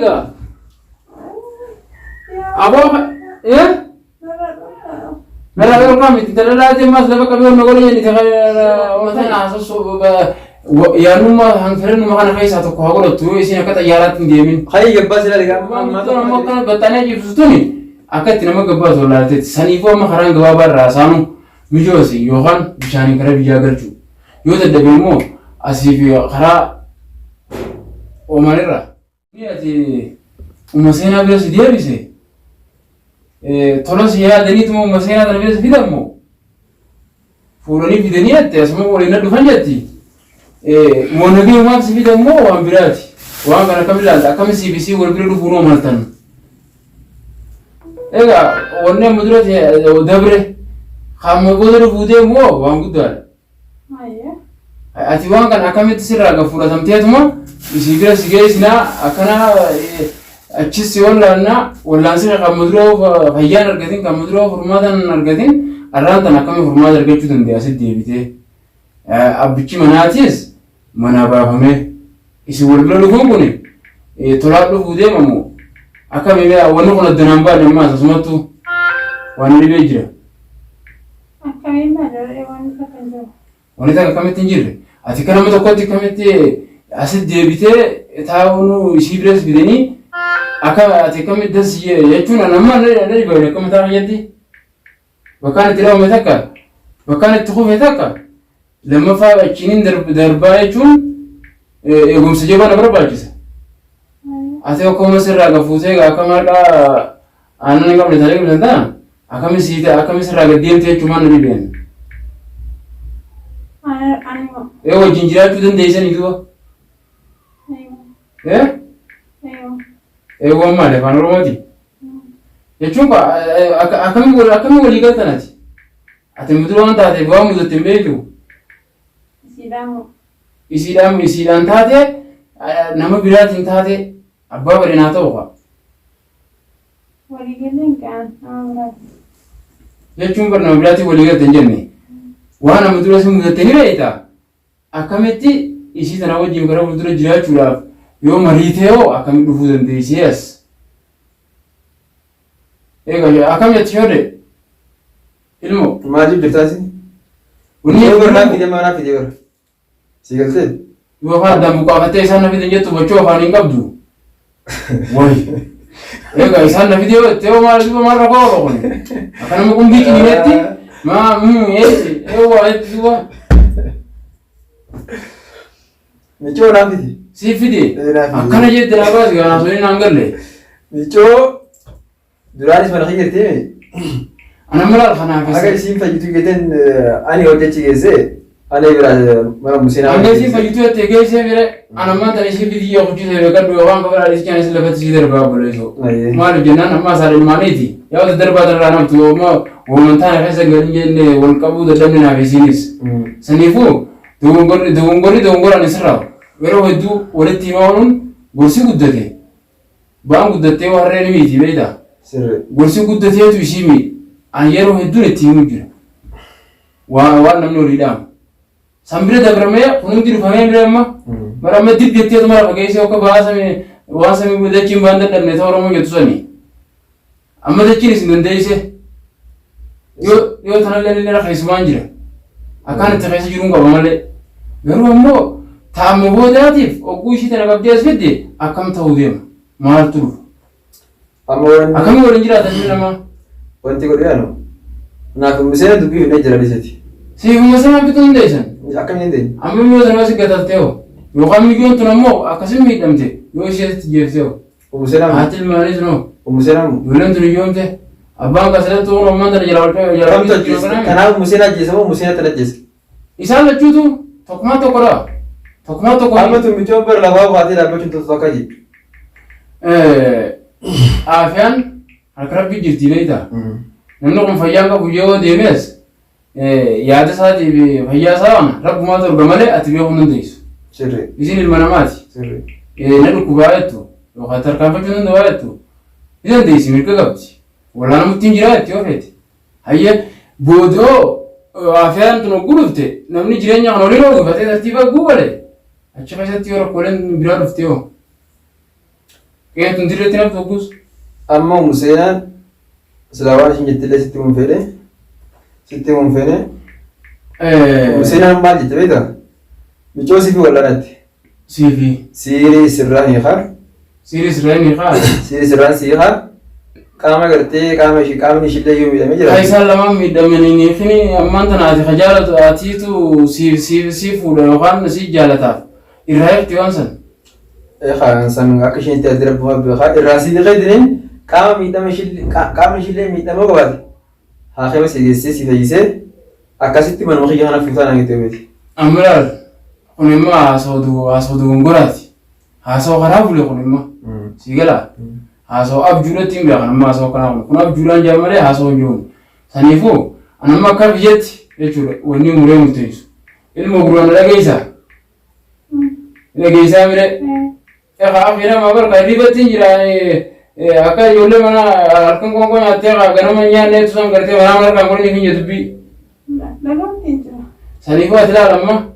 gaa? Aboo eh? Narraa dhorkaa miti talalaatii ammas lafa qabee ol godhe jenni yaadnummaa hanfirannuma kana keessaa tokko haa godhattu yoo isin akka xayyaaraatti hin deemin. Hayyi gabbaa sila dhigaa. Amma ammoo akkana baxxanee cibsu tuni akka itti nama gabbaa osoo laalteetti saniifuu amma karaan gabaabaa irraa saanu mijoosi yookaan bishaaniin karaa biyyaa galchuu yoo dadhabe immoo asii fi karaa oomanirra. Ni ati uma seenaa bira si deebise tola si yaadaniituma uma seenaa tana bira si fidan moo fuudhanii fidanii jette asuma waliin na dhufan jetti moo nagayumaaf si fidan moo waan biraati waan kana akkam ilaalta akkam siif isii wal bira dhufuu noo maltan egaa wanni amma dura dabre kan booda dhufuu deemu hoo waan guddaadha. Ati waan kana akkamitti sirraa gad fudhatamteetuma isii bira si geessinaa akkana achis si wallaannaa wallaansi kee kan dura fayyaan argatin kan dura furmaata hin argatin arraan tan akkami furmaata argachuu dandeenya asitti deebitee abbichi manaatis manaa baafamee isin wal bira dhufuun kun tolaa dhufuu deemamu akkami wanni kun addanaan baane ammaas asumattuu waan dhibee jira. Akkamiin madaree waan takka hin jiru. Wanni takka akkamitti hin jirre. Ati akka nama tokkotti akkamitti asitti deebitee taa'uun isii biras fidanii akka ati akkamitti das jechuun an amma na dhiba akka mataa kiyyatti. Bakkaan itti dhabame takka bakkaan itti kufe takka lammaffaa achiinin darbaa jechuun eegumsa jabaa na barbaachisa. Ati akkuma sirraa gafuutee akka marqaa aannan hin qabne taatee qabdan tana akkami sii ta'a akkami sirraa gad deemte jechuun maal na dhibeen. Ani moo. Ee wajjin jiraachuu dandeessanii duuba. Eeyyuu. Ee Eeyyuu. ee waan maali afaan Oromooti. Jechuun akkami akkami walii galtan ati. Ati muduraa waan taateef waan mudatte hin beektu. Isiidhaan moo. Isiidhaan isiidhaan taate nama biraatiin taate abbaa fedhe naa ta'u fa'a. Waliigalleen qe'aan nama biraati. Jechuun bar nama biraatiin walii galte hin jenne. Waan amma dura si mudatte ni beekta. Akkamitti isii tana wajjin gara fuuldura jiraachuudhaaf yoo mariitee hoo akkamitti dhufuu dandeessee as? Egaa akkam jetti shoode? Ilmoo. Maal jirtaa isin? Wanni Yoo bara naaf fidee maa naaf fidee bara. Si galtee? Yoo afaan addaan buqqaafattee isaan na fidan jettu bachuu afaan hin qabdu. Wayi. Egaa isaan na fidee jettee hoo maal duuba maal rakkoo qaba kun? Akka nama qumbii ciniinetti maa eessi eewwaa jetti duuba. Micoo naaf fidi. Siif fide. Ee, naaf fide. Akkana jette naa baasi kanaa suni naan galle. Micoo Duraanis mana kiyya jirti. Ana mala kanaaf Haga isiin fayyitu jetteen ani hojjechi geesse ani bira mana museenaa. Hanga isiin fayyitu jettee geessee bire ana ammaan tana ishee biyya hojjete beekadhu yookaan kabira dhiisii anis lafatti sii darbaa obboleessoo. Maaliif jennaan amma asaan ilmaaniiti. Yaa wata darbaa tanarraa namtu yooma wooman taana keessa galin jenne wal qabuu dadhabne naaf isiinis. Saniifuu dogongorri dogongorri dogongoraan isirraa yeroo hedduu walitti himaa ooluun gorsi guddate. Ba'aan guddattee hoo harree ni miiti beektaa? Sirri. Gorsi guddateetu isii miidha. An yeroo hedduun itti himu jira. Waan waan namni walii dhaamu. San bira dabramee kun hundi dhufamee bira amma bara amma dib jetteetu mara fageessee akka ba'aa samii waan samii dachiin ba'aan dadhabne ta'uu Oromoo jettu sanii. Amma dachiin isin dandeessee yoo yoo tanallee illee keessumaan jira. Akkaan itti keessa jiruun qaba malee. Garuu ammoo ta'amma boodaatiif ogguu ishii tana qabdee as fidde akkam ta'uu deema? Maaltu dhufa? Amma wanni Akkamii waliin jiraatan ilmi namaa? wanti godhu yaanu naaf miseena dubbii fidnee jira dhiisati. Siifuma sanaan bituu dandeessan. Akkamiin hin dandeenye? Amma miyyoo tana si gataltee hoo? Yookaan miyyoon tun ammoo akkasin miidhamte yoo ishee sitti jeeftee hoo? Umu Seenaa Haati ilmaanii sun hoo? Umu Seenaa mu. Ijoolleen tun hiyyoomte. Abbaan kasalatti kun ammaan tana jalaa ol jalaa Kamtu ajjeese? Kanaaf Umu Seenaa ajjeese moo Umu Seenaa tana ajjeese? Isaan lachuutu tokkumaa tokkodha. Tokkumaa tokko. Amma tun micoon bara lafaa baatee dhaabbachuun toltu akka jee. Aafiyaan harka rabbii jirti beektaa? Namni kun fayyaan qabu yoo deemes yaada isaatii fi fayyaa isaa kana rabbumaatu arga malee ati beekuu hin dandeessu. Sirri. Isiin ilma namaati. Sirri. Na dhukkubaa jettu yookaan tarkaanfachuu hin danda'u jettu ni dandeessi mirga qabdi. Walaanamutti hin jiraa jetti yoo feete. Hayyee boodoo afiyaan tun hogguu dhufte namni jireenya kana waliin hooggifatee tartiiba hogguu gale achi keessatti yoo rakkooleen biraa dhufte hoo. Qe'een tun dirreetti naftu hoggus. Amma Ummu Seenaan silaa waan ishiin jettillee sitti himuun fedhe. Sitti himuun fedhe. Ummu Seenaan maal jette beektaa? Micoo sifi wal'aanatti. Siifi. Siirii sirraa hiikaa. Siirii sirraa hin hiikaa. Siirii sirraan si hiikaa. Qaama gartee qaama ishii qaamni ishiillee yoo miidhamee Ka jiraate. isaan lamaan miidhamanii fini ammaan tana ati ka jaalatu atiitu siif siif siif fuudha yookaan si jaalataaf irraa hifti waan san. Eekaa san akka isheen itti adda rabbumaa beekaa irraa si hiikee diniin qaama miidhama ishii qaamni ishiillee miidhamoo qabaate haakima si geessee si fayyisee akkasitti manuma kiyya kana fuutaa naan jettee beeti. Amma laal kun immoo haasoo dogongoraati. Haasoo karaa bule kun immoo sii galaa. Haasoo abjuudhatti hin beekan amma haasoo akkanaa kun. Kun abjuudhaan jaa malee haasoo hin jiru. Saniifuu an amma akka biyyatti jechuudha wanni muree murteessu. Ilma gurraan na dhageessaa? Dhageessaa mire? Egaa afi nama barka hirribatti hin jira akka ijoollee mana halkan qoonqoo nyaattee kaa ganama hin nyaanne tusan gartee manaa mana harkaan godhanii hin dubbii. Dhagaatti hin jira. Saniifuu ati ilaala amma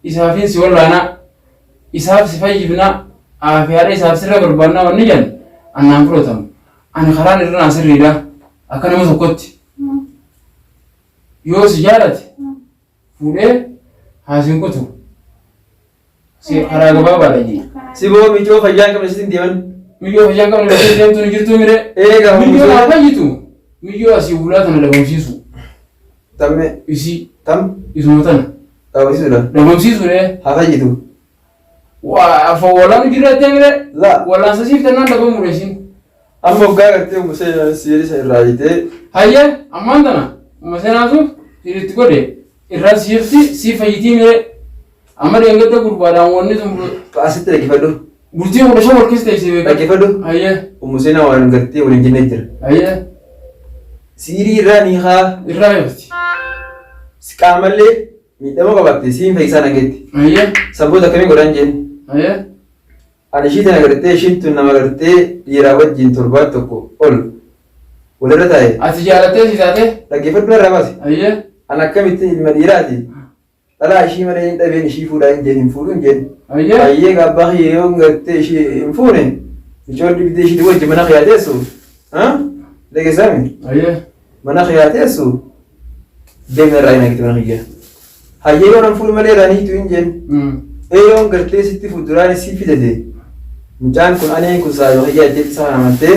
isaafin si wallaanaa isaaf si fayyifnaa aafiyaadha isaaf sirra barbaannaa wanni jedhan annaan fudhatamu. Ani karaan irra naa sirriidha akka nama tokkotti yoo si jaalate fuudhee haa sin kutu. Si karaa gabaabaadha jee. Si boo micoo fayyaa hin qabne sitti hin deeman. Miyyoo fayyaa hin qabne bakka deemtu ni jirtuu mire. Eegaa Miyyoo haa fayyitu. Miyyoo asii bulaa tana dhabamsiisu. Tamme Isii tam isuma tana dhabamsiisuudha. dhabamsiisu ree. Haa fayyitu. Waa walaan jirrattee mire. Laa. Walaan sasiif tannaan dhabamuudha isiin. Amma waggaa gartee Ummu Seenaan siiri isa irraa hiitee Hayyee ammaan tana umma seenaatu siritti godhe irraa siifti si fayyitii mire. Amma dheengadda gurbaadhaan wanni sun asitti dhaggeeffadhu. bultii 15 wal keessa teessee beekaa. Dhaggeeffadhu. Hayyee Ummu Seenaa waan gartee waliin jennee jira. hayyee Siirii irraa ni haa irraa hifti. si qaamallee miidhama qabaatte siin fayyisaa nangeetti. Hayyee Saboota akkamii godhan jeen. hayyee Ani ishii tana gartee ishiin tun nama gartee dhiiraa wajjin torbaan tokko ol walirra taa'e. Ati jaalattee si taatee Dhaggeeffadhu irraa baase. hayyee Ani akkamittiin ilma dhiiraati. Dhalaa ishii malee hin dhabeen ishii fuudhaa hin jeen hin fuudhu hin jeen. hayyee Hayyee gaabbaa kiyya yoo gartee ishii hin fuune micoon dhibdee ishii wajjin mana kiyyaa teessu. Dhageessaami? hayyee Mana kiyyaa teessu deemna irraa hin hagite mana kiyya. Hayyee yoo nan fuudhu malee irraa ni hiitu hin jeen. Ee yoon gartee sitti fuulduraan si fidate mucaan kun aneen kun saayiba kiyyaa jetteetti isa kana amantee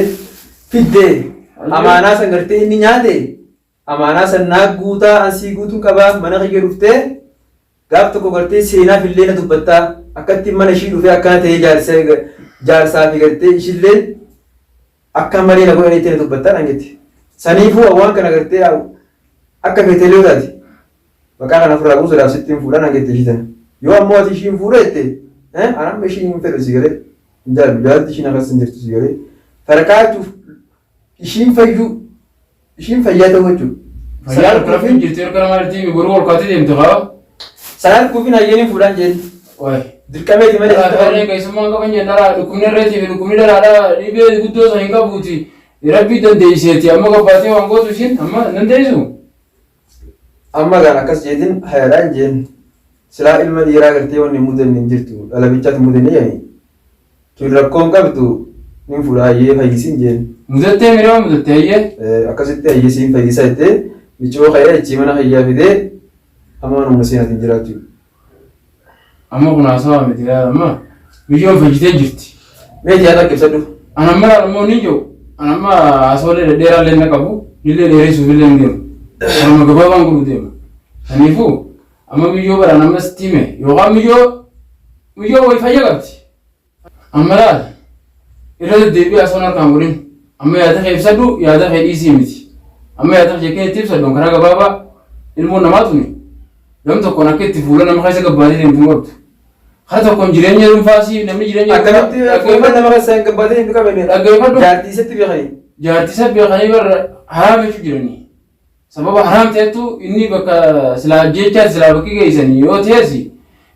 fiddee amaanaa san gartee inni nyaate amaanaa san naa guutaa an sii guutuun qabaa mana kiyya dhuftee gaaf tokko gartee seenaaf illee na dubbattaa akkatti mana ishii dhufee akkana ta'ee jaarsa jaarsaa fi gartee ishillee akka malee na godhaniitti na dubbattaa naan jette. Saniifuu waan kana gartee akka feetee yoo taate maqaa kana ofirraa buusuudhaaf sitti hin fuudhaa naan jette ishii tana. Yoo ammoo ati ishii hin fuudhu jette an amma ishii hin fedhu si galee hin jaallu jaalti ishiin akkas hin jirtu si galee farqaachuuf ishiin fayyuu ishiin fayyaa ta'uu jechuudha. Fayyaa dhukkubni hin jirtu erga namaa jirti boruu ol kaatee deemte kaa. Sanaan kuufin hayyeen hin fuudhaan jeen Waay. dirqameeti malee sitti Dhalaa keessummaan qaban jeen dhalaa dhukkubni irreetii fi dhukkubni dhalaadhaa dhibee guddoo san hin qabuuti. Rabbii dandeesseeti amma gabbaatee waan gootu ishiin amma hin dandeessu. Amma gaan akkas jeetin hayaadhaan jeen silaa ilma dhiiraa gartee wanni hin mudanne hin jirtu dhala bichaatu hin mudanne jedhani tun rakkoon qabdu nin fuudha hayyee fayyisin jeen. Mudattee miree mudattee hayyee. Akkasitti hayyee siin fayyisa jettee micoo ka'ee achii mana kiyyaa fidee amma manuma seenatiin jiraachuu. Amma kun haasawaa miti yaada amma biyyoon fayyitee jirti. Mee yaada akka ibsadhu. An amma laal immoo ni jiru. An amma haasawaalee dhedheeraa illee na qabu. Illee dheeressuuf illee hin deemu. Kanuma gabaabaan godhu deema. Kanaafuu amma biyyoo baraan amma sitti hime yookaan biyyoo biyyoo wayi fayya qabdi. Amma laal irra deddeebi'ee haasawaan harkaan godhin. Amma yaada kee ibsadhu yaada kee dhiisii miti. Amma yaada kee keetti ibsadhu karaa gabaabaa ilmoon namaa tuni gam tokkoon akka itti fuula nama keessa gabbaatee deemtu hin qabdu. Kara tokkoon jireenya dhuunfaasii namni jireenya Akkamitti fuula nama keessa hin gabbaatee hin qabne Dhaggeeffadhu. jaartii isatti beekanii. Jaartii isa beekanii barra haraam jechuu jiranii. Sababa haraam ta'ettu inni bakka silaa ajjeechaa silaa bakki geessanii yoo ta'es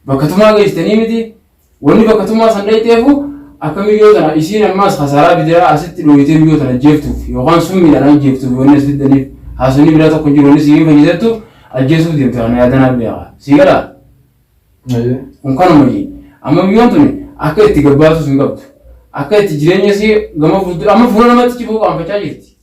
bakka tumaa geessitanii miti wanni bakka tumaa san dhayxeefu akka miyyoo tana isiin ammaas kasaaraa bidiraa asitti dhooyitee miyyoo tana ajjeeftuuf yookaan summiidhaan ajjeeftuuf wanni as fiddaniif haasonni biraa tokko hin jiru wanni siin fayyisettu ajjeesuuf deemte kana yaadanaa beeka. Sii galaa? Kun kanuma jee. Amma biyyoon tuni akka itti gabbaatus hin qabdu. Akka itti jireenya isii gama fuuldura amma fuula namatti cibuu qaanfachaa jirti.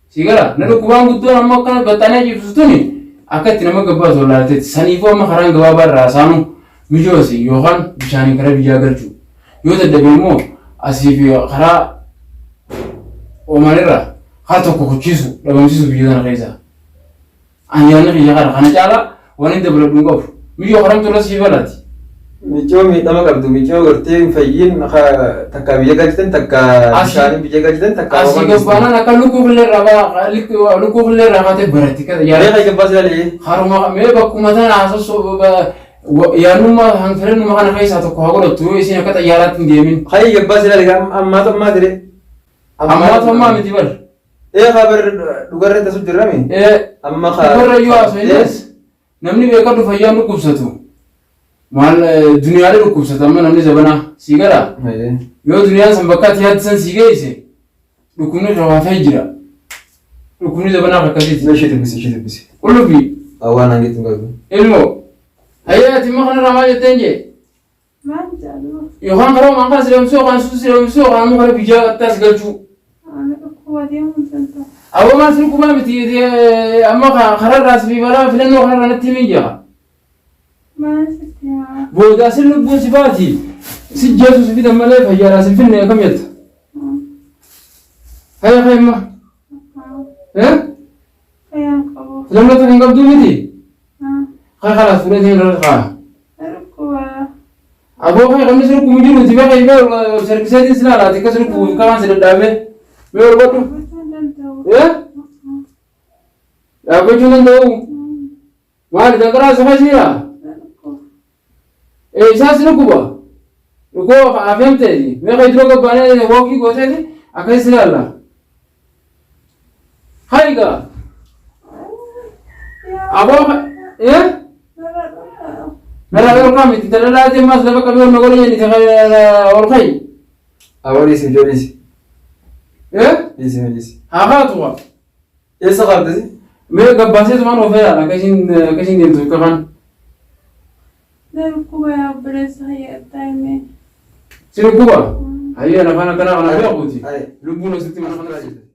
Si gala na dhukkubaan guddoon amma akkana baxxanee ciibsu tuni akka itti nama gabbaatu wallaalteetti. Saniifuu amma karaan gabaabaa irraa saanu mijoosi yookaan bishaaniin karaa biyyaa galchuu. Yoo dadhabe immoo asii fi karaa Oman irraa kara tokko kuchiisu dhabamsiisu biyya kana keessaa. Ani yaadni kiyya kana kana caalaa waan hin dabaladhu hin qabu. Miyyoo karamtu irra sii falaati. Micoo miidhama qabdu micoo gartee hin fayyin takka biyya galchitan takka bishaaniin biyya galchitan takka Asii gabbaanaan akka lukkuu fillee irraa baa lukkuu fillee irraa kaatee baratti. Mee gabbaa si ilaalee. Haruma mee bakkuma tana haasosoo yaadnummaa hanfilannuma kana keessaa tokko haa godhattu yoo isiin akka xayyaaraatti hin deemin. Hayi gabbaa si ilaalee ammaatu ammaa ture. Ammaatu ammaa miti bar. Ee haa bar dhugarra tasu jirrami. Ee Amma haa. dhugarra yoo haasofnes namni beekadhu fayyaan dhukkubsatu. Maal duniyaalee dhukkubsata amma namni zabanaa sii galaa. Yoo duniyaan san bakka ati yaaddu san sii geesse dhukkubni irra waa ta'e jira. Dhukkubni zabanaa akkasiiti. Ishee dubbisi ishee dubbisi. Qullufi Waan hangeetti hin qabdu. ilmoo hayyee ati immoo kanarraa maal jetteen jee? Maal jedhu? Yookaan karaa waan kana sireemsuu yookaan suutu sireemsuu yookaan immoo karaa biyyaa qaxxaas galchuu. Ana dhukkuba deemuu hin danda'u. Aboo maal si dhukkubaa miti amma karaa irraa si balaa filannoo kanarraa natti himii jira. Maal sitti himaa? Booda asin lubbuun si baati si jeesu si fidan malee fayyaadhaa si finne akkam jetta. Hayya hayya amma. Eh? Fayyaan qabu. Filannoo tokko hin qabduu miti. Kaya kalaas fuudhee irra kaa. Dhukkuba. Aboo kaya kamni si dhukkubu jiru ti beekaa yoo sarkiseetiin si laala ati akkas dhukkubu kamaan si dadhaabee. Mee ol godhu. Dhaabbachuu hin danda'u. Eh? Dhaabbachuu hin danda'u. Maali danqaraa si kasiira? Dhukkuba. Ee isaa si dhukkuba. Dhukkuba afeemteeti. Mee kaya dura gabbaanee wookii gooteeti akkas si laala. Hayi gaa. Aboo eh? Narraa dhorkaa miti talalaa ammas lafa qabee ol godhe jenni ol ka'i. Aboo dhiisi ijoo dhiisi. Eh? Dhiisi mee dhiisi. Haa kaatu kaa. Eessa qaabdasi? Mee gabbaasee tumaan oofee yaala akkasiin akkasiin deemtu akka kaan. Dhukkuba yaa obboleessa hayyataa himee. Si dhukkuba? Hayyee lafaan akkanaa kana beekuuti. Lubbuun asitti mana kana jirti.